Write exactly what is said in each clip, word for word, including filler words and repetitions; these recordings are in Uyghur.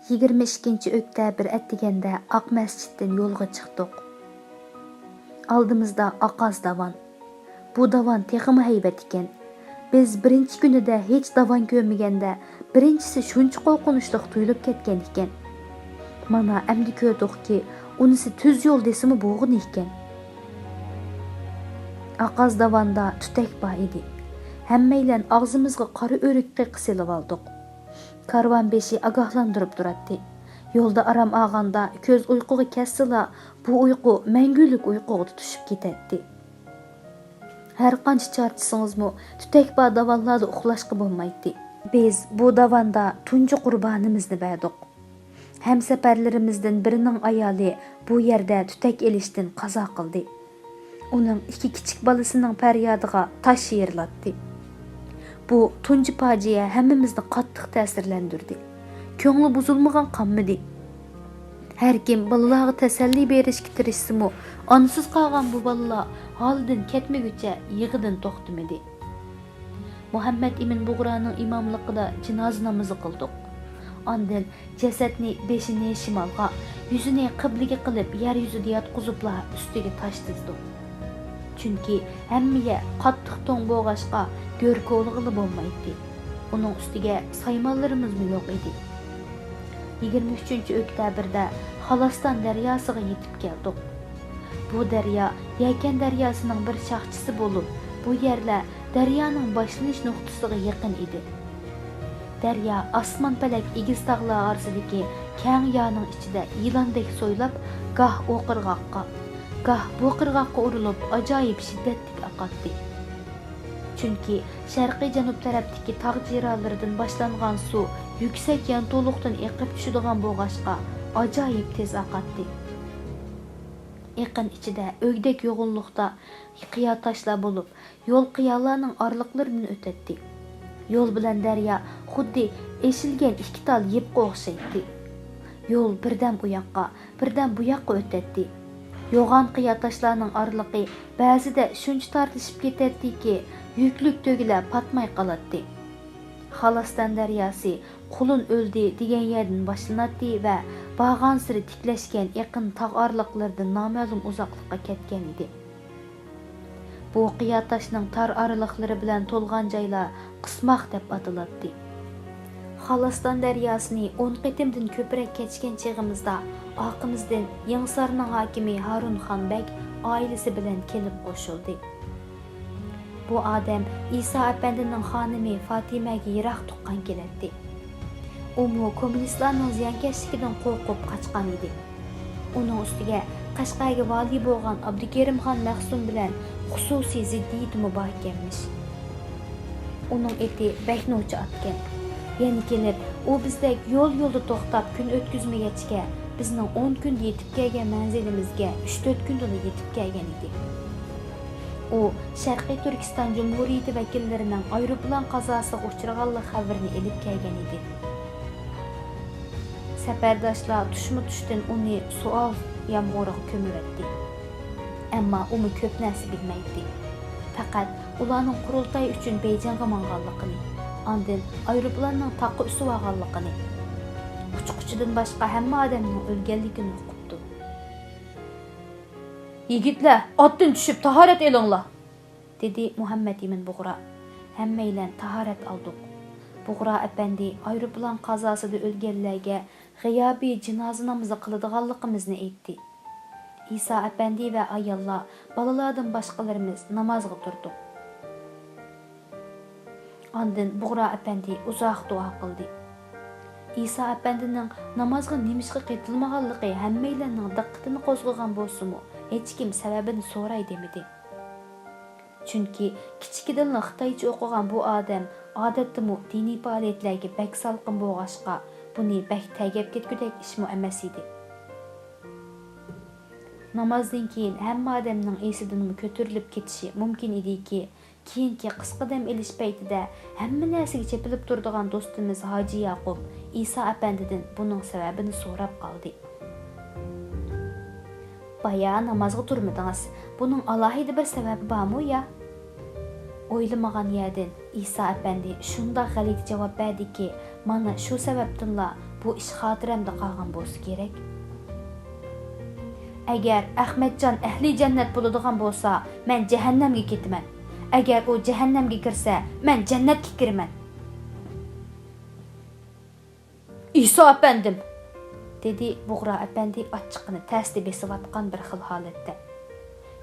يىگىرمە ئىككىنچى ئۆكتەبىر ئەتىگەندە ئاق مەسچىتتىن يولغا چىقتۇق. ئالدىمىزدا ئاقاز داۋان. بۇ داۋان تېخىمۇ ھەيۋەت ئىكەن. بىز بىرىنچى كۈنىدە ھېچ داۋان كۆرمىگەندە، بىرىنچىسى شۇنچە قورقۇنچلۇق تۇيۇلۇپ كەتكەن ئىكەن. مانا ئەمدى كۆردۇقكى، ئۇنىسى تۈز يول دېسىمۇ بولغىنى ئىكەن. ئاقاز داۋاندا تۈتەك بار ئىدى. ھەممەيلەن ئاغزىمىزغا قارا ئۆرۈك قېقى سېلىۋالدۇق. كارۋان بېشى ئاگاھلاندۇرۇپ تۇراتتى. يولدا ئارام ئالغاندا كۆز ئۇيقۇغا كەتسىلا، بۇ ئۇيقۇ مەڭگۈلۈك ئۇيقۇغا تۇتىشىپ كېتەتتى. ھەرقانچە چارچىسىڭىزمۇ، تۈتەك بار داۋانلاردا ئۇخلاشقا بولمايتتى. بىز بۇ داۋاندا تۇنجى قۇربانىمىزنى بەردۇق. ھەمسەپەرلىرىمىزدىن بىرىنىڭ ئايالى بۇ يەردە تۈتەك ئېلىشتىن قازا قىلدى. ئۇنىڭ ئىككى كىچىك بالىسىنىڭ پەريادىغا تاش يېرىلاتتى. بۇ تۇنجى پاجىئە ھەممىمىزنى قاتتىق تەسىرلەندۈردى. كۆڭلى بۇزۇلمىغان قالمىدى. ھەركىم بالىلارغا تەسەللى بېرىشكە تىرىشسىمۇ، ئانىسىز قالغان بۇ بالىلار ھالىدىن كەتمىگۈچە يىغىدىن توختىمىدى. مۇھەممەد ئىمىن بۇغرانىڭ ئىماملىقىدا جىنازا نامىزى قىلدۇق. ئاندىن جەسەتنى بېشىنى شىمالغا، يۈزىنى قىبلىگە قىلىپ يەر يۈزىدە ياتقۇزۇپلا ئۈستىگە تاش تىزدۇق. چۈنكى ھەممە يەر قاتتىق توڭ بولغاچقا گۆر كولىغىلى بولمايتتى. ئۇنىڭ ئۈستىگە سايمانلىرىمىزمۇ يوق ئىدى. يىگىرمە ئۈچىنچى ئۆكتەبىردە خالىستان دەرياسىغا يېتىپ كەلدۇق. بۇ دەريا يەكەن دەرياسىنىڭ بىر شاخچىسى بولۇپ، بۇ يەرلەر دەريانىڭ باشلىنىش نۇقتىسىغا يېقىن ئىدى. دەريا ئاسمان پەلەك ئېگىز تاغلار ئارىسىدىكى كەڭ يارنىڭ ئىچىدە يىلاندەك سويلاپ، گاھ ئۇ قىرغاققا، گاھ بۇ قىرغاققا ئۇرۇلۇپ، ئاجايىپ شىددەتلىك ئاقاتتى. چۈنكى شەرقىي جەنۇب تەرەپتىكى تاغ جىرالىرىدىن باشلانغان سۇ يۈكسەك يانتۇلۇقتىن ئېقىپ چۈشىدىغان بولغاچقا، ئاجايىپ تېز ئاقاتتى. ئېقىن ئىچىدە ئۆگدەك يوغىنلىقتا قىيا تاشلار بولۇپ، يول قىيالارنىڭ ئارىلىقلىرىدىن ئۆتەتتى. يول بىلەن دەريا خۇددى ئېشىلگەن ئىككى تال يىپقا ئوخشايتتى. يول بىردەم ئۇ ياققا، بىردەم بۇ ياققا ئۆتەتتى. يوغان قىيا تاشلارنىڭ ئارىلىقى بەزىدە شۇنچە تارتىشىپ كېتەتتىكى، يۈكلۈك تۆگىلەر پاتماي قالاتتى. خالىستان دەرياسى قۇلۇن ئۆلدى دېگەن يەردىن باشلىناتتى ۋە بارغانسېرى تىكلەشكەن ئېقىن تاغ ئارىلىقلىرىدىن نامەلۇم ئۇزاقلىققا كەتكەن ئىدى. بۇ قىيا تاشنىڭ تار ئارىلىقلىرى بىلەن تولغان جايلار قىسماق دەپ ئاتىلاتتى. خالىستان دەرياسىنى ئون قېتىمدىن كۆپرەك كەچكەن چېغىمىزدا، ئارقىمىزدىن يېڭىسارنىڭ ھاكىمى ھارۇن خان بەگ ئائىلىسى بىلەن كېلىپ قوشۇلدى. بۇ ئادەم ئىسا ئەپەندىنىڭ خانىمى فاتىمەگە يىراق تۇغقان كېلەتتى. ئۇمۇ كوممۇنىستلارنىڭ زىيانكەشلىكىدىن قورقۇپ قاچقان ئىدى. ئۇنىڭ ئۈستىگە قەشقەرگە ۋالىي بولغان ئابدۇكېرىم خان مەخسۇم بىلەن خۇسۇسىي زىددىيىتىمۇ بار ئىكەنمىش. ئۇنىڭ ئېتى بەك نوچى ئاتكەن. يەنە كېلىپ، ئۇ بىزدەك يول-يولدا توختاپ كۈن ئۆتكۈزمىگەچكە، بىزنىڭ ئون كۈندە يېتىپ كەلگەن مەنزىلىمىزگە ئۈچ-تۆت كۈندىلا يېتىپ كەلگەن ئىدى. ئۇ شەرقىي تۈركىستان جۇمھۇرىيىتى ۋەكىللىرىنىڭ ئايروپىلان قازاسىغا ئۇچرىغانلىق خەۋىرىنى ئېلىپ كەلگەن ئىدى. سەپەرداشلار تۇشمۇتۇشتىن ئۇنى سوئال يامغۇرىغا كۆمۈۋەتتى. ئەمما ئۇمۇ كۆپ نەرسە بىلمەيتتى. پەقەت ئۇلارنىڭ قۇرۇلتاي ئۈچۈن بېيجىڭغا ماڭغانلىقىنى، ئاندىن ئايروپىلاننىڭ تاغقا ئۈسۈۋالغانلىقىنى، ئۇچقۇچىدىن باشقا ھەممە ئادەمنىڭ ئۆلگەنلىكىنى ئۇقۇپتۇ. «يىگىتلەر، ئاتتىن چۈشۈپ تاھارەت ئېلىڭلار!» دېدى مۇھەممەد ئىمىن بۇغرا. ھەممەيلەن تاھارەت ئالدۇق. بۇغرا ئەپەندى ئايروپىلان قازاسىدا ئۆلگەنلەرگە غىيابىي جىنازا نامىزى قىلىدىغانلىقىمىزنى ئېيتتى. ئىسا ئەپەندى ۋە ئاياللار، بالىلاردىن باشقىلىرىمىز نامازغا تۇردۇق. ئاندىن بۇغرا ئەپەندى ئۇزاق دۇئا قىلدى. ئىسا ئەپەندىنىڭ نامازغا نېمىشقا قېتىلمىغانلىقى ھەممەيلەننىڭ دىققىتىنى قوزغىغان بولسىمۇ، ھېچكىم سەۋەبىنى سوراي دېمىدى. چۈنكى كىچىكىدىنلا خىتايچە ئوقۇغان بۇ ئادەم ئادەتتىمۇ دىنىي پائالىيەتلەرگە بەك سالقىن بولغاچقا، بۇنى بەك تەگەپ كەتكۈدەك ئىشمۇ ئەمەس ئىدى. نامازدىن كېيىن ھەممە ئادەمنىڭ ئېسىدىنمۇ كۆتۈرۈلۈپ كېتىشى مۇمكىن ئىدىكى، كېيىنكى قىسقا دەم ئېلىش پەيتىدە ھەممە نەرسىگە چېپىلىپ تۇرىدىغان دوستىمىز ھاجى ياقۇپ ئىسا ئەپەندىدىن بۇنىڭ سەۋەبىنى سوراپ قالدى. بايا نامازغا تۇرمىدىڭىز، بۇنىڭ ئالاھىدە بىر سەۋەبى بارمۇ يا؟ ئويلىمىغان يەردىن ئىسا ئەپەندى شۇنداق غەلىتە جاۋاب بەردىكى، مانا شۇ سەۋەبتىنلا بۇ ئىش خاتىرەمدە قالغان بولسا كېرەك. ئەگەر ئەخمەتجان ئەھلى جەننەت بولىدىغان بولسا، مەن جەھەننەمگە كېتىمەن. ئەگەر ئۇ جەھەننەمگە كىرسە، مەن جەننەتكە كىرىمەن. ئىسا ئەپەندىم! دېدى بۇغرا ئەپەندى ئاچچىقىنى تەستە بېسىۋاتقان بىر خىل ھالەتتە.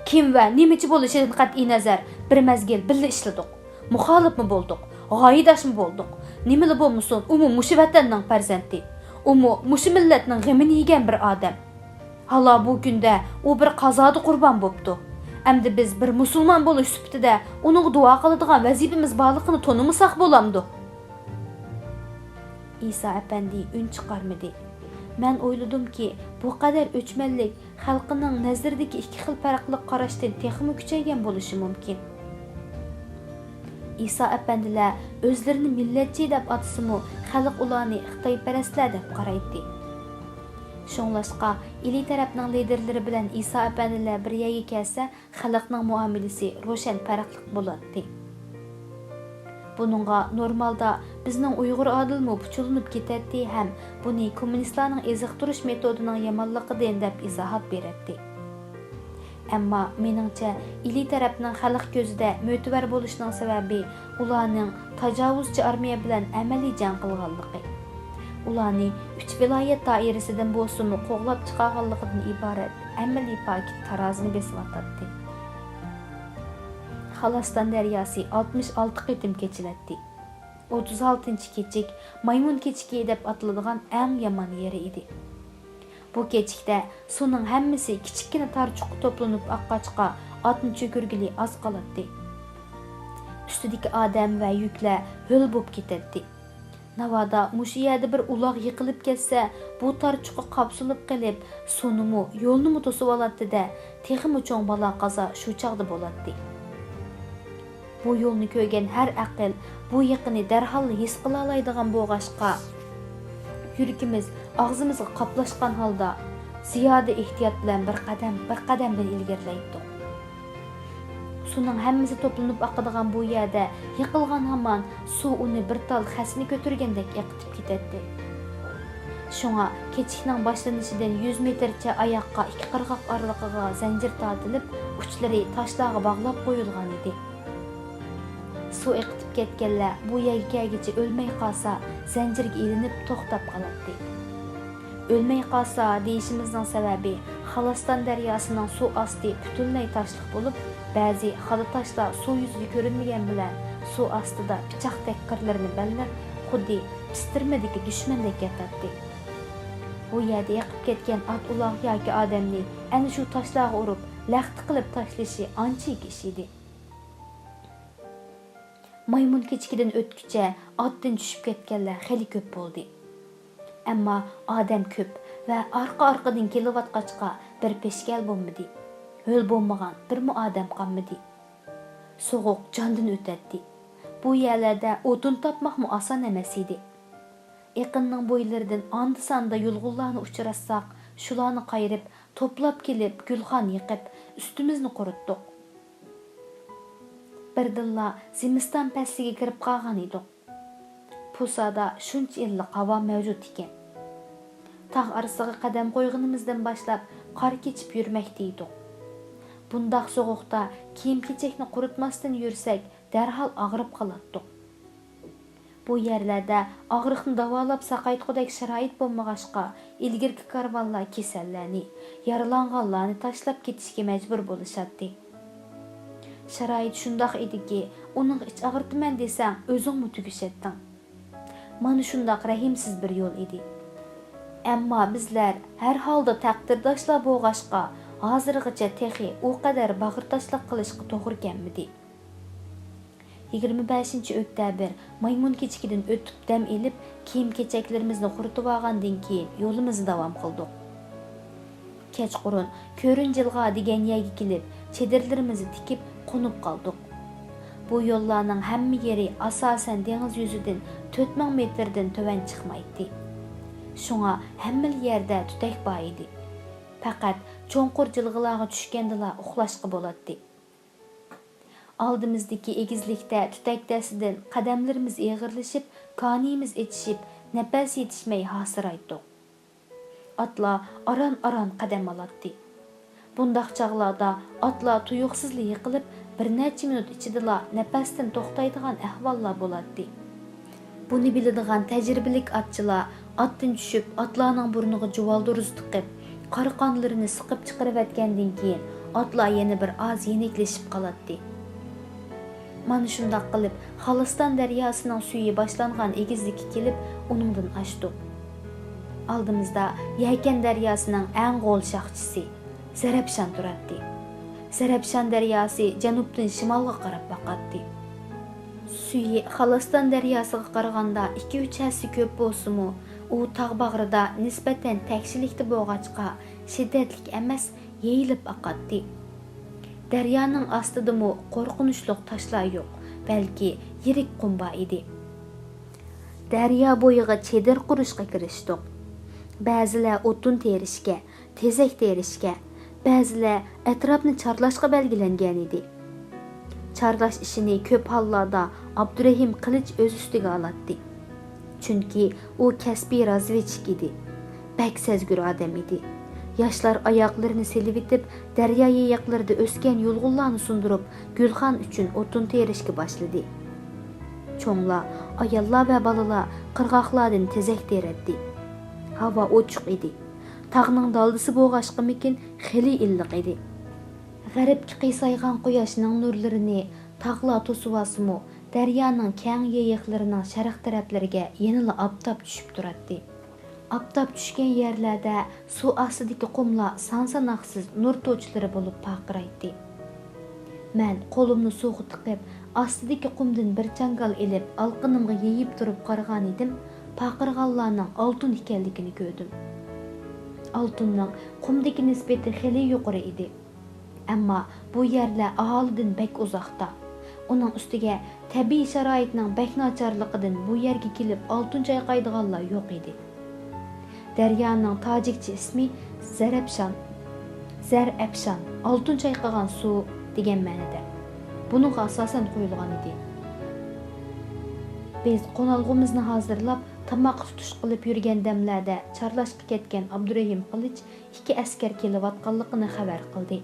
كىم ۋە نېمىچى بولۇشىدىن قەتئىينەزەر، بىر مەزگىل بىللە ئىشلىدۇق. مۇخالىپمۇ بولدۇق، غايىداشمۇ بولدۇق. نېمىلا بولمىسۇن، ئۇمۇ مۇشۇ ۋەتەننىڭ پەرزەنتى. ئۇمۇ مۇشۇ مىللەتنىڭ غېمىنى يېگەن بىر ئادەم. ھالا بۇ كۈندە ئۇ بىر قازادا قۇربان بوپتۇ. ئەمدى بىز بىر مۇسۇلمان بولۇش سۈپىتىدە ئۇنىڭغا دۇئا قىلىدىغان ۋەزىپىمىز بارلىقىنى تونۇمىساق بولامدۇ؟ ئىسا ئەپەندى ئۈن چىقارمىدى. مەن ئويلىدىمكى، بۇ قەدەر ئۆچمەنلىك خەلقىنىڭ نەزىرىدىكى ئىككى خىل پەرقلىق قاراشتىن تېخىمۇ كۈچەيگەن بولۇشى مۇمكىن. ئىسا ئەپەندىلەر ئۆزلىرىنى مىللەتچى دەپ ئاتىسىمۇ، خەلق ئۇلارنى خىتايپەرەسلەر دەپ قارايتتى. شۇڭلاشقا، ئىلى تەرەپنىڭ لىدېرلىرى بىلەن ئىسا ئەپەندىلەر بىر يەرگە كەلسە، خەلقنىڭ مۇئامىلىسى روشەن پەرقلىق بولاتتى. بۇنىڭغا نورمالدا بىزنىڭ ئۇيغۇر ئادىلمۇ پۇچۇلىنىپ كېتەتتى ھەم بۇنى كوممۇنىستلارنىڭ ئېزىقتۇرۇش مېتودىنىڭ يامانلىقىدىن دەپ ئىزاھات بېرەتتى. ئەمما مېنىڭچە، ئىلى تەرەپنىڭ خەلق كۆزىدە مۆتىۋەر بولۇشىنىڭ سەۋەبى ئۇلارنىڭ تاجاۋۇزچى ئارمىيە بىلەن ئەمەلىي جەڭ قىلغانلىقى، ئۇلارنى ئۈچ ۋىلايەت دائىرىسىدىن بولسىمۇ قوغلاپ چىقارغانلىقىدىن ئىبارەت ئەمەلىي پاكىت تارازىنى بېسىۋاتاتتى. خالىستان دەرياسى ئاتمىش ئالتە قېتىم كېچىلەتتى. ئوتتۇز ئالتىنچى كېچىك مايمۇن كېچىكى دەپ ئاتىلىدىغان ئەڭ يامان يېرى ئىدى. بۇ كېچىكتە سۇنىڭ ھەممىسى كىچىككىنە تار چوققا توپلىنىپ ئاققاچقا، ئاتنى چۆكۈرگىلى ئاز قالاتتى. ئۈستىدىكى ئادەم ۋە يۈكلەر ھۆل بولۇپ كېتەتتى. ناۋادا مۇشۇ يەردە بىر ئۇلاغ يىقىلىپ كەتسە، بۇ تار چوققا قاپسىلىپ قېلىپ، سۇنىمۇ، يولنىمۇ توسۇۋالاتتى-دە، تېخىمۇ چوڭ بالا-قازا شۇ چاغدا بولاتتى. بۇ يولنى كۆرگەن ھەر ئەقىل بۇ يىقىنى دەرھاللا ھېس قىلالايدىغان بولغاچقا، يۈرىكىمىز ئاغزىمىزغا قاپلاشقان ھالدا زىيادە ئېھتىيات بىلەن بىر قەدەم، بىر قەدەمدىن ئىلگىرىلەيتتۇق. سۇنىڭ ھەممىسى توپلىنىپ ئاقىدىغان بۇ يەردە يىقىلغان ھامان سۇ ئۇنى بىر تال خەسنى كۆتۈرگەندەك ئېقىتىپ كېتەتتى. شۇڭا كېچىكنىڭ باشلىنىشىدىن يۈز مېتىرچە ئاياققا ئىككى قىرغاق ئارىلىقىغا زەنجىر تارتىلىپ، ئۇچلىرى تاشلارغا باغلاپ قويۇلغان ئىدى. سۇ ئېقىتىپ كەتكەنلەر بۇ يەرگە كەلگۈچە ئۆلمەي قالسا، زەنجىرگە ئىلىنىپ توختاپ قالاتتى. ئۆلمەي قالسا دېيىشىمىزنىڭ سەۋەبى، خالىستان دەرياسىنىڭ سۇ ئاستى پۈتۈنلەي تاشلىق بولۇپ، بەزى خادا تاشلار سۇ يۈزىدە كۆرۈنمىگەن بىلەن سۇ ئاستىدا پىچاقتەك قىرلىرىنى بەللەپ، خۇددى پىستىرمىدىكى دۈشمەندەك ياتاتتى. بۇ يەردە ئېقىپ كەتكەن ئات-ئۇلاغ ياكى ئادەمنى ئەنە شۇ تاشلارغا ئۇرۇپ، لەختە قىلىپ تاشلىشى ئانچىكى ئىش ئىدى. مايمۇن كېچىكىدىن ئۆتكۈچە ئاتتىن چۈشۈپ كەتكەنلەر خېلى كۆپ بولدى. ئەمما ئادەم كۆپ ۋە ئارقا-ئارقىدىن كېلىۋاتقاچقا بىر پېشكەل بولمىدى. ھۆل بولمىغان بىرمۇ ئادەم قالمىدى. سوغۇق جاندىن ئۆتەتتى. بۇ يەرلەردە ئوتۇن تاپماقمۇ ئاسان ئەمەس ئىدى. ئېقىننىڭ بويلىرىدىن ئاندا-ساندا يۇلغۇنلارنى ئۇچراتساق، شۇلارنى قايرىپ، توپلاپ كېلىپ، گۈلخان يېقىپ، ئۈستىمىزنى قۇرۇتتۇق. بىردىنلا زىمىستان پەسلىگە كىرىپ قالغان ئىدۇق. پۇسادا شۇنچە ئىللىق ھاۋا مەۋجۇت ئىكەن. تاغ ئارىسىغا قەدەم قويغىنىمىزدىن باشلاپ قار كېچىپ يۈرمەكتە ئىدۇق. بۇنداق سوغۇقتا كىيىم-كېچەكنى قۇرۇتماستىن يۈرسەك، دەرھال ئاغرىپ قالاتتۇق. بۇ يەرلەردە ئاغرىقنى داۋالاپ ساقايتقۇدەك شارائىت بولمىغاچقا، ئىلگىرىكى كارۋانلار كېسەللەرنى، يارىلانغانلارنى تاشلاپ كېتىشكە مەجبۇر بولۇشاتتى. شارائىت شۇنداق ئىدىكى، ئۇنىڭغا ئىچ ئاغرىتىمەن دېسەڭ، ئۆزۈڭمۇ تۈگىشەتتىڭ. مانا شۇنداق رەھىمسىز بىر يول ئىدى. ئەمما بىزلەر ھەر ھالدا تەقدىرداشلار بولغاچقا، ھازىرغىچە تېخى ئۇ قەدەر باغرىتاشلىق قىلىشقا توغرا كەلمىدى. يىگىرمە بەشىنچى ئۆكتەبىر مايمۇن كېچىكىدىن ئۆتۈپ دەم ئېلىپ، كىيىم-كېچەكلىرىمىزنى قۇرۇتۇۋالغاندىن كېيىن يولىمىزنى داۋام قىلدۇق. كەچقۇرۇن كۆرۈن جىلغا دېگەن يەرگە كېلىپ، چېدىرلىرىمىزنى تىكىپ قونۇپ قالدۇق. بۇ يوللارنىڭ ھەممە يېرى ئاساسەن دېڭىز يۈزىدىن تۆت مىڭ مېتىردىن تۆۋەن چىقمايتتى. شۇڭا ھەممىلا يەردە تۈتەك بار ئىدى. پەقەت چوڭقۇر جىلغىلارغا چۈشكەندىلا ئۇخلاشقا بولاتتى. ئالدىمىزدىكى ئېگىزلىكتە تۈتەك دەستىدىن قەدەملىرىمىز ئېغىرلىشىپ، كانىيىمىز ئېچىشىپ، نەپەس يېتىشمەي ھاسىرايتتۇق. ئاتلار ئاران-ئاران قەدەم ئالاتتى. بۇنداق چاغلاردا ئاتلار تۇيۇقسىزلا يىقىلىپ، بىر نەچچە مىنۇت ئىچىدىلا نەپەستىن توختايدىغان ئەھۋاللار بولاتتى. بۇنى بىلىدىغان تەجرىبىلىك ئاتچىلار ئاتتىن چۈشۈپ، ئاتلارنىڭ بۇرنىغا جۇۋالدۇرۇز تىقىپ، قارا قانلىرىنى سىقىپ چىقىرىۋەتكەندىن كېيىن، ئاتلار يەنە بىر ئاز يېنىكلىشىپ قالاتتى. مانا شۇنداق قىلىپ، خالىستان دەرياسىنىڭ سۈيى باشلانغان ئېگىزلىككە كېلىپ، ئۇنىڭدىن ئاشتۇق. ئالدىمىزدا يەكەن دەرياسىنىڭ ئەڭ غول شاخچىسى، زەرەپشان تۇراتتى. زەرەپشان دەرياسى جەنۇبتىن شىمالغا قاراپ ئاقاتتى. سۈيى خالىستان دەرياسىغا قارىغاندا ئىككى-ئۈچ ھەسسە كۆپ بولسىمۇ، ئۇ تاغ باغرىدا نىسبەتەن تەكشىلىكتە بولغاچقا، شىددەتلىك ئەمەس، يېيىلىپ ئاقاتتى. دەريانىڭ ئاستىدىمۇ قورقۇنچلۇق تاشلار يوق، بەلكى يىرىك قۇم بار ئىدى. دەريا بويىغا چېدىر قۇرۇشقا كىرىشتۇق. بەزىلەر ئوتۇن تېرىشكە، تېزەك تېرىشكە، بەزىلەر ئەتراپنى چارلاشقا بەلگىلەنگەنىدى. چارلاش ئىشىنى كۆپ ھاللاردا ئابدۇرېھىم قىلىچ ئۆز ئۈستىگە ئالاتتى. چۈنكى ئۇ كەسپىي رازۋېدچىك ئىدى. بەك سەزگۈر ئادەم ئىدى. ياشلار ئاياغلىرىنى سېلىۋېتىپ، دەريا يېيىقلىرىدا ئۆسكەن يۇلغۇنلارنى سۇندۇرۇپ، گۈلخان ئۈچۈن ئوتۇن تېرىشكە باشلىدى. چوڭلار، ئاياللار ۋە بالىلار قىرغاقلاردىن تېزەك تېرەتتى. ھاۋا ئوچۇق ئىدى. تاغنىڭ دالدىسى بولغاچقىمىكىن، خېلى ئىللىق ئىدى. غەربكە قىيسايغان قۇياشنىڭ نۇرلىرىنى تاغلار توسۇۋالسىمۇ، دەريانىڭ كەڭ يېيىقلىرىنىڭ شەرق تەرەپلىرىگە يەنىلا ئاپتاپ چۈشۈپ تۇراتتى. ئاپتاپ چۈشكەن يەرلەردە سۇ ئاستىدىكى قۇملار سان-ساناقسىز نۇر توچىلىرى بولۇپ پارقىرايتتى. مەن قولۇمنى سۇغا تىقىپ، ئاستىدىكى قۇمدىن بىر چاڭگال ئېلىپ، ئالىقىنىمغا يېيىپ تۇرۇپ قارىغانىدىم، پارقىرىغانلارنىڭ ئالتۇن ئىكەنلىكىنى كۆردۈم. ئالتۇننىڭ قۇمدىكى نىسبىتى خېلى يۇقىرى ئىدى. ئەمما بۇ يەرلەر ئاھالىدىن بەك ئۇزاقتا. ئۇنىڭ ئۈستىگە تەبىئىي شارائىتنىڭ بەك ناچارلىقىدىن بۇ يەرگە كېلىپ ئالتۇن چايقايدىغانلار يوق ئىدى. دەريانىڭ تاجىكچە ئىسمى زەرەپشان، زەر ئەپشان، ئالتۇن چايقىغان سۇ دېگەن مەنىدە. بۇنىڭغا ئاساسەن قويۇلغان ئىدى. بىز قونالغۇمىزنى ھازىرلاپ، تاماق تۇتۇش قىلىپ يۈرگەن دەملەردە چارلاشقا كەتكەن ئابدۇرېھىم قىلىچ ئىككى ئەسكەر كېلىۋاتقانلىقىنى خەۋەر قىلدى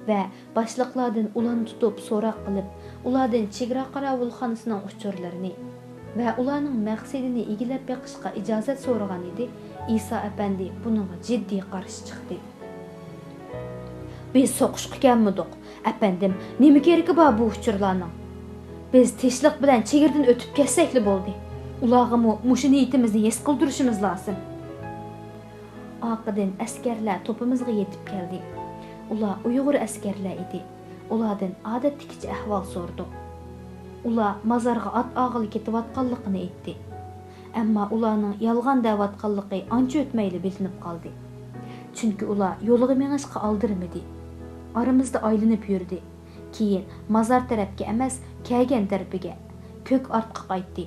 ۋە باشلىقلاردىن ئۇلارنى تۇتۇپ سوراق قىلىپ، ئۇلاردىن چېگرا قاراۋۇلخانىسىنىڭ ئۇچۇرلىرىنى ۋە ئۇلارنىڭ مەقسىتىنى ئىگىلەپ بېقىشقا ئىجازەت سورىغان ئىدى، ئىسا ئەپەندى بۇنىڭغا جىددىي قارشى چىقتى. بىز سوقۇشقا كەلمىدۇق، ئەپەندىم، نېمە كېرىكى بار بۇ ئۇچۇرلارنىڭ؟ بىز تىنچلىق بىلەن چېگرىدىن ئۆتۈپ كەتسەكلا بولدى. ئۇلارغىمۇ مۇشۇ نىيىتىمىزنى ھېس قىلدۇرۇشىمىز لازىم. ئارقىدىن ئەسكەرلەر توپىمىزغا يېتىپ كەلدى. ئۇلار ئۇيغۇر ئەسكەرلەر ئىدى. ئۇلاردىن ئادەتتىكىچە ئەھۋال سورىدۇق. ئۇلار مازارغا ئات ئالغىلى كېتىۋاتقانلىقىنى ئېيتتى. ئەمما ئۇلارنىڭ يالغان دەۋاتقانلىقى ئانچە ئۆتمەيلا بىلىنىپ قالدى. چۈنكى ئۇلار يولىغا مېڭىشقا ئالدىرىمىدى. ئارىمىزدا ئايلىنىپ يۈردى. كېيىن مازار تەرەپكە ئەمەس، كەلگەن تەرىپىگە، كۆك ئارتقا قايتتى.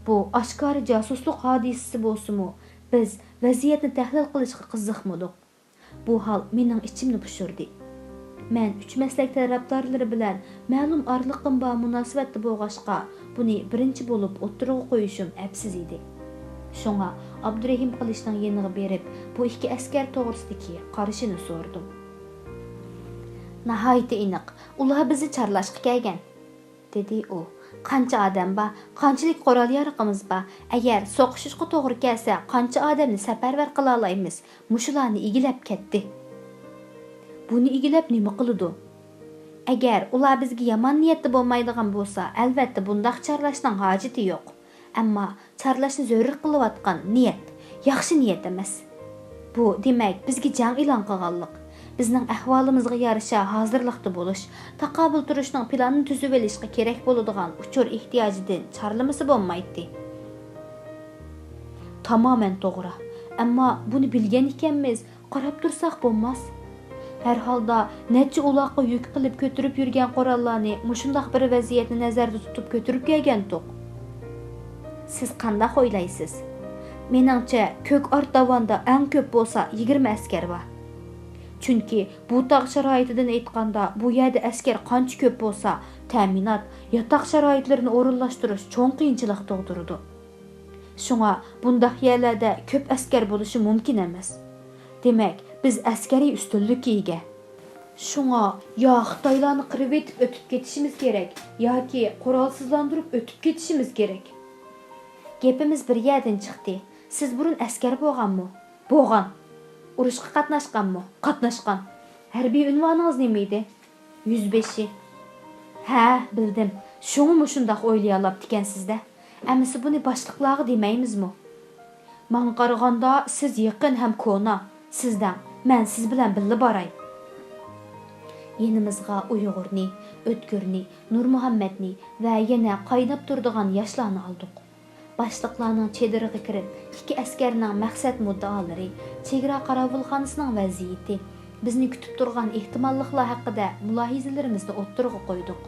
بۇ ئاشكارا جاسۇسلۇق ھادىسىسى بولسىمۇ، بىز ۋەزىيەتنى تەھلىل قىلىشقا قىزىقمىدۇق. بۇ ھال مېنىڭ ئىچىمنى پۇشۇردى. مەن ئۈچ مەسلەك تەرەپدارلىرى بىلەن مەلۇم ئارىلىقىم بار مۇناسىۋەتتە بولغاچقا، بۇنى بىرىنچى بولۇپ ئوتتۇرىغا قويۇشۇم ئەپسىز ئىدى. شۇڭا ئابدۇرېھىم قىلىچنىڭ يېنىغا بېرىپ، بۇ ئىككى ئەسكەر توغرىسىدىكى قارىشىنى سورىدىم. ناھايىتى ئېنىق، ئۇلار بىزنى چارلاشقا كەلگەن. دېدى ئۇ. قانچە ئادەم بار، قانچىلىك قورال-يارىقىمىز بار؟ ئەگەر سوقۇشۇشقا توغرا كەلسە، قانچە ئادەمنى سەپەرۋەر قىلالايمىز؟ مۇشۇلارنى ئىگىلەپ كەتتى. بۇنى ئىگىلەپ نېمە قىلىدۇ؟ ئەگەر ئۇلار بىزگە يامان نىيەتتە بولمايدىغان بولسا، ئەلۋەتتە بۇنداق چارلاشنىڭ ھاجىتى يوق. ئەمما چارلاشنى زۆرۈر قىلىۋاتقان نىيەت، ياخشى نىيەت ئەمەس. بۇ، دېمەك، بىزگە جەڭ ئېلان قىلغانلىق. بىزنىڭ ئەھۋالىمىزغا يارىشا ھازىرلىقتا بولۇش، تاقابىل تۇرۇشنىڭ پىلانىنى تۈزۈۋېلىشقا كېرەك بولىدىغان ئۇچۇر ئېھتىياجىدىن چارلىمىسا بولمايتتى. تامامەن توغرا. ئەمما بۇنى بىلگەن ئىكەنمىز، قاراپ تۇرساق بولماس. ھەر ھالدا نەچچە ئۇلاققا يۈك قىلىپ كۆتۈرۈپ يۈرگەن قوراللارنى مۇشۇنداق بىر ۋەزىيەتنى نەزەردە تۇتۇپ كۆتۈرۈپ كەلگەنتۇق. سىز قانداق ئويلايسىز؟ مېنىڭچە، كۆك ئارت داۋاندا ئەڭ كۆپ بولسا يىگىرمە ئەسكەر بار. چۈنكى بۇ تاغ شارائىتىدىن ئېيتقاندا، بۇ يەردە ئەسكەر قانچە كۆپ بولسا، تەمىنات، ياتاق شارائىتلىرىنى ئورۇنلاشتۇرۇش چوڭ قىيىنچىلىق تۇغدۇرىدۇ. شۇڭا بۇنداق يەرلەردە كۆپ ئەسكەر بولۇشى مۇمكىن ئەمەس. دېمەك، بىز ئەسكەرىي ئۈستۈنلۈككە ئىگە. شۇڭا يا خىتايلارنى قىرىۋېتىپ ئۆتۈپ كېتىشىمىز كېرەك ياكى قورالسىزلاندۇرۇپ ئۆتۈپ كېتىشىمىز كېرەك. گېپىمىز بىر يەردىن چىقتى. سىز بۇرۇن ئەسكەر بولغانمۇ؟ بولغان. ئۇرۇشقا قاتناشقانمۇ؟ قاتناشقان. ھەربىي ئۇنۋانىڭىز نېمە ئىدى؟ يۈزبېشى. ھە، بىلدىم. شۇڭا مۇشۇنداق ئويلىيالاپتىكەنسىز-دە. ئەمىسە بۇنى باشلىقلارغا دېمەيمىزمۇ؟ ماڭا قارىغاندا سىز يېقىن ھەم كونا. سىز دەڭ، مەن سىز بىلەن بىللە باراي. يېنىمىزغا ئۇيغۇرنى، ئۆتكۈرنى، نۇرمۇھەممەتنى ۋە يەنە قايناپ تۇرىدىغان ياشلارنى ئالدۇق. باشلىقلارنىڭ چېدىرىغا كىرىپ، ئىككى ئەسكەرنىڭ مەقسەت مۇددىئالىرى، چېگرا قاراۋۇلخانىسىنىڭ ۋەزىيىتى، بىزنى كۈتۈپ تۇرغان ئېھتىماللىقلار ھەققىدە مۇلاھىزىلىرىمىزنى ئوتتۇرىغا قويدۇق.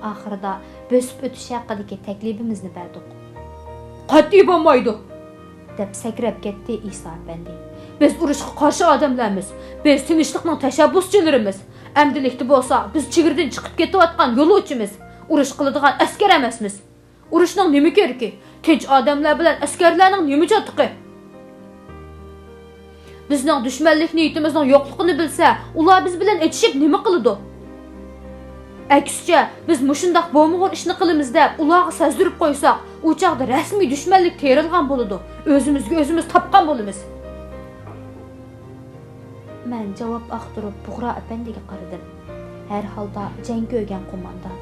ئاخىرىدا بۆسۈپ ئۆتۈش ھەققىدىكى تەكلىپىمىزنى بەردۇق. قەتئىي بولمايدۇ! دەپ سەكرەپ كەتتى ئىسا ئەپەندى. بىز ئۇرۇشقا قارشى ئادەملەرمىز. بىز تىنچلىقنىڭ تەشەببۇسچىلىرىمىز. ئەمدىلىكتە بولسا بىز چېگرىدىن چىقىپ كېتىۋاتقان يولۇچىمىز. ئۇرۇش قىلىدىغان ئەسكەر ئەمەسمىز. ئۇرۇشنىڭ نېمە كېرىكى؟ تىنچ ئادەملەر بىلەن ئەسكەرلەرنىڭ نېمە چاتىقى؟ بىزنىڭ دۈشمەنلىك نىيىتىمىزنىڭ يوقلۇقىنى بىلسە، ئۇلار بىز بىلەن ئېتىشىپ نېمە قىلىدۇ؟ ئەكسىچە، بىز مۇشۇنداق بولمىغۇر ئىشنى قىلىمىز دەپ ئۇلارغا سەزدۈرۈپ قويساق، ئۇ چاغدا رەسمىي دۈشمەنلىك تېرىلغان بولىدۇ، ئۆزىمىزگە ئۆزىمىز تاپقان بولىمىز. مەن جاۋاب ئاختۇرۇپ بۇغرا ئەپەندىگە قارىدىم. ھەر ھالدا جەڭ كۆرگەن قوماندان.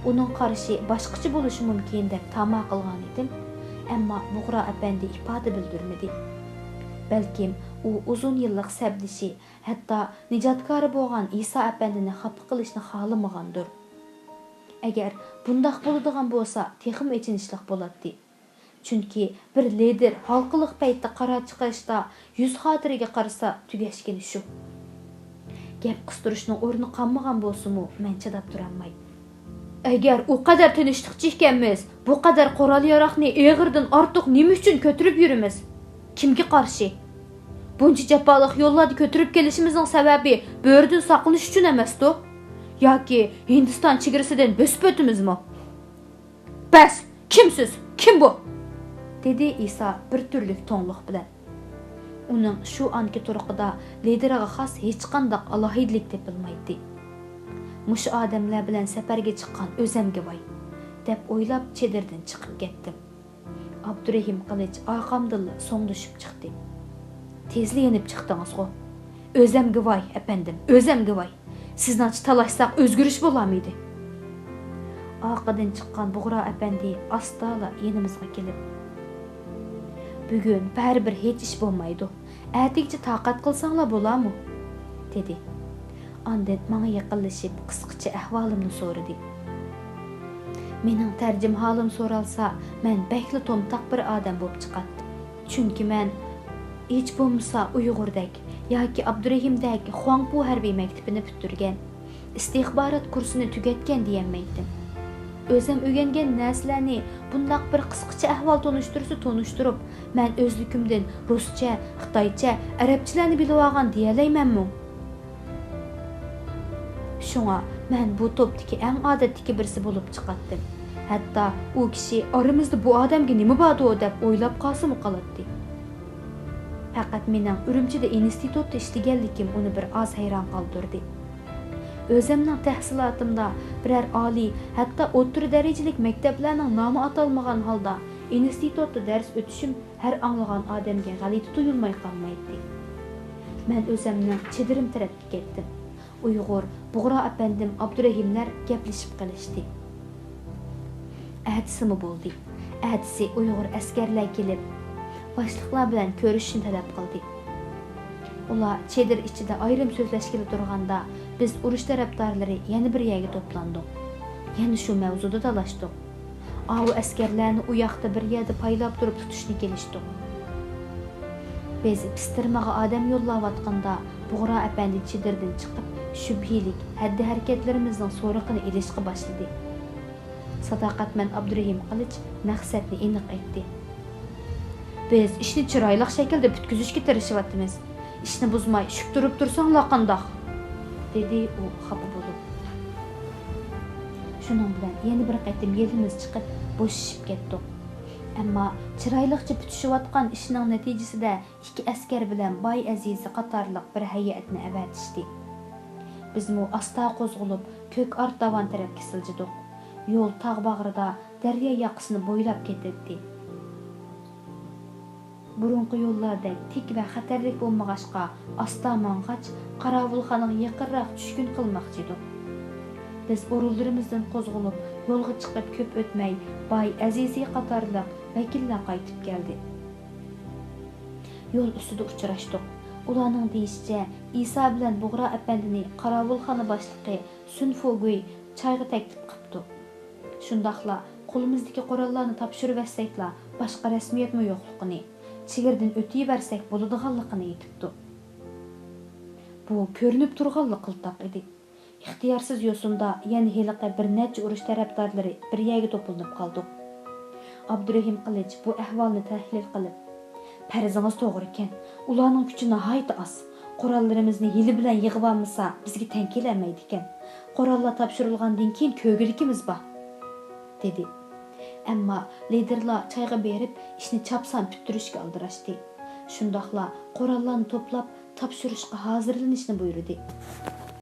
ئۇنىڭ قارىشى باشقىچە بولۇشى مۇمكىن دەپ تاما قىلغانىدىم. ئەمما بۇغرا ئەپەندى ئىپادە بىلدۈرمىدى. بەلكىم ئۇ ئۇزۇن يىللىق سەپدىشى، ھەتتا نىجاتكارى بولغان ئىسا ئەپەندىنى خاپا قىلىشنى خالىمىغاندۇر. ئەگەر بۇنداق بولىدىغان بولسا، تېخىمۇ ئېچىنىشلىق بولاتتى. چۈنكى بىر لىدېر ھالقىلىق پەيتتە قارار چىقىرىشتا يۈز خاتىرىگە قارىسا تۈگەشكىنى شۇ. گەپ قىستۇرۇشنىڭ ئورنى قالمىغان بولسىمۇ، مەن چىداپ تۇرالماي، ئەگەر ئۇ قەدەر تىنچلىقچى ئىكەنمىز، بۇ قەدەر قورال-ياراغنى ئېغىردىن ئارتۇق نېمە ئۈچۈن كۆتۈرۈپ يۈرىمىز؟ كىمگە قارشى؟ بۇنچە جاپالىق يوللاردا كۆتۈرۈپ كېلىشىمىزنىڭ سەۋەبى بۆرىدىن ساقلىنىش ئۈچۈن ئەمەستۇ؟ ياكى ھىندىستان چېگرىسىدىن بۆسۈپ ئۆتىمىزمۇ؟ بەس! كىم سىز؟ كىم بۇ؟ دېدى ئىسا بىر تۈرلۈك توڭلۇق بىلەن. ئۇنىڭ شۇ ئانكى تۇرقىدا لىدېرىغا خاس ھېچقانداق ئالاھىدىلىك تېپىلمايتتى. مۇشۇ ئادەملەر بىلەن سەپەرگە چىققان ئۆزەمگە ۋاي! دەپ ئويلاپ، چېدىردىن چىقىپ كەتتىم. ئابدۇرېھىم قىلىچ ئارقامدىنلا سوڭدىشىپ چىقتى. تېزلا يېنىپ چىقتىڭىزغۇ؟ ئۆزەمگە ۋاي، ئەپەندىم، ئۆزەمگە ۋاي! سىزنىڭچە تالاشساق ئۆزگىرىش بولارمىدى؟ ئارقىدىن چىققان بۇغرا ئەپەندى ئاستالا يېنىمىزغا كېلىپ، بۈگۈن بەرىبىر ھېچ ئىش بولمايدۇ. ئەتىگىچە تاقەت قىلساڭلار بولارمۇ؟ دېدى. ئاندىن ماڭا يېقىنلىشىپ، قىسقىچە ئەھۋالىمنى سورىدى. مېنىڭ تەرجىمىھالىم سورالسا، مەن بەكلا تومتاق بىر ئادەم بولۇپ چىقاتتىم. چۈنكى مەن ھېچ بولمىسا ئۇيغۇردەك ياكى ئابدۇرېھىمدەك خۇاڭپۇ ھەربىي مەكتىپىنى پۈتتۈرگەن، ئىستىخبارات كۇرسىنى تۈگەتكەن دېيەلمەيتتىم. ئۆزەم ئۆگەنگەن نەرسىلەرنى بۇنداق بىر قىسقىچە ئەھۋال تونۇشتۇرسا تونۇشتۇرۇپ، مەن ئۆزلۈكۈمدىن رۇسچە، خىتايچە، ئەرەبچىلەرنى بىلىۋالغان دېيەلەيمەنمۇ؟ شۇڭا مەن بۇ توپتىكى ئەڭ ئادەتتىكى بىرسى بولۇپ چىقاتتىم. ھەتتا ئۇ كىشى ئارىمىزدا بۇ ئادەمگە نېمە باردۇ دەپ ئويلاپ قالسىمۇ قالاتتى. پەقەت مېنىڭ ئۈرۈمچىدە ئىنستىتۇتتا ئىشلىگەنلىكىم ئۇنى بىر ئاز ھەيران قالدۇردى. ئۆزەمنىڭ تەھسىلاتىمدا بىرەر ئالىي، ھەتتا ئوتتۇرا دەرىجىلىك مەكتەپلەرنىڭ نامى ئاتالمىغان ھالدا ئىنستىتۇتتا دەرس ئۆتۈشۈم ھەر ئاڭلىغان ئادەمگە غەلىتە تۇيۇلماي قالمايتتى. مەن ئۆزەمنىڭ چېدىرىم تەرەپكە كەتتىم. ئۇيغۇر، بۇغرا ئەپەندىم، ئابدۇرېھىملەر گەپلىشىپ قېلىشتى. ئەتىسىمۇ بولدى. ئەتىسى ئۇيغۇر ئەسكەرلەر كېلىپ، باشلىقلار بىلەن كۆرۈشۈشنى تەلەپ قىلدى. ئۇلار چېدىر ئىچىدە ئايرىم سۆزلەشكىلى تۇرغاندا، بىز ئۇرۇش تەرەپدارلىرى يەنە بىر يەرگە توپلاندۇق. يەنە شۇ مەۋزۇدا دالاشتۇق. ئاۋۇ ئەسكەرلەرنى ئۇ ياقتا بىر يەردە پايلاپ تۇرۇپ تۇتۇشنى كېلىشتۇق. بىز پىستىرمىغا ئادەم يوللاۋاتقاندا، بۇغرا ئەپەندى چېدىردىن چىقىپ، شۈبھىلىك ھەددى-ھەرىكەتلىرىمىزنىڭ سورىقىنى ئېلىشقا باشلىدى. ساداقەتمەن ئابدۇرېھىم قىلىچ مەقسەتنى ئېنىق ئېيتتى. بىز ئىشنى چىرايلىق شەكىلدە پۈتكۈزۈشكە تىرىشىۋاتىمىز. ئىشنى بۇزماي شۈك تۇرۇپ تۇرساڭلار قانداق؟ دېدى ئۇ خاپا بولۇپ. شۇنىڭ بىلەن يەنە بىر قېتىم يېلىمىز چىقىپ، بوشىشىپ كەتتۇق. ئەمما چىرايلىقچە پۈتۈشۈۋاتقان ئىشنىڭ نەتىجىسىدە ئىككى ئەسكەر بىلەن باي ئەزىزى قاتارلىق بىر ھەيئەتنى ئەۋەتىشتى. بىزمۇ ئاستا قوزغىلىپ، كۆكئارت داۋان تەرەپكە سىلجىدۇق. يول تاغ باغرىدا، دەريا ياقىسىنى بويلاپ كېتەتتى. بۇرۇنقى يوللاردەك تىك ۋە خەتەرلىك بولمىغاچقا، ئاستا ماڭغاچ، قاراۋۇلخانىغا يېقىنراق چۈشكۈن قىلماقچى ئىدۇق. بىز ئورۇنلىرىمىزدىن قوزغىلىپ، يولغا چىقىپ كۆپ ئۆتمەي، باي ئەزىزى قاتارلىق ۋەكىللەر قايتىپ كەلدى. يول ئۈستىدە ئۇچراشتۇق. ئۇلارنىڭ دېيىشىچە، ئىسا بىلەن بۇغرا ئەپەندىنى قاراۋۇلخانا باشلىقى سۈن فۇگۇي چايغا تەكلىپ قىپتۇ. شۇنداقلا قولىمىزدىكى قوراللارنى تاپشۇرۇۋەتسەكلا، باشقا رەسمىيەتمۇ يوقلۇقىنى، چېگرىدىن ئۆتۈۋەرسەك بولىدىغانلىقىنى ئېيتىپتۇ. بۇ كۆرۈنۈپ تۇرغانلا قىلتاق ئىدى. ئىختىيارسىز يوسۇندا يەنە ھېلىقى بىر نەچچە ئۇرۇش تەرەپدارلىرى بىر يەرگە توپلىنىپ قالدۇق. ئابدۇرېھىم قىلىچ بۇ ئەھۋالنى تەھلىل قىلىپ، پەرىزىڭىز توغرىكەن، ئۇلارنىڭ كۈچى ناھايىتى ئاز. قوراللىرىمىزنى ھىيلە بىلەن يىغىۋالمىسا، بىزگە تەڭ كېلەلمەيدىكەن. قوراللار تاپشۇرۇلغاندىن كېيىن كۆرگۈلۈكىمىز بار، دېدى. ئەمما لىدىرلار چايغا بېرىپ، ئىشنى چاپسان پۈتتۈرۈشكە ئالدىراشتى. شۇنداقلا قوراللارنى توپلاپ، تاپشۇرۇشقا ھازىرلىنىشنى بۇيرۇدى.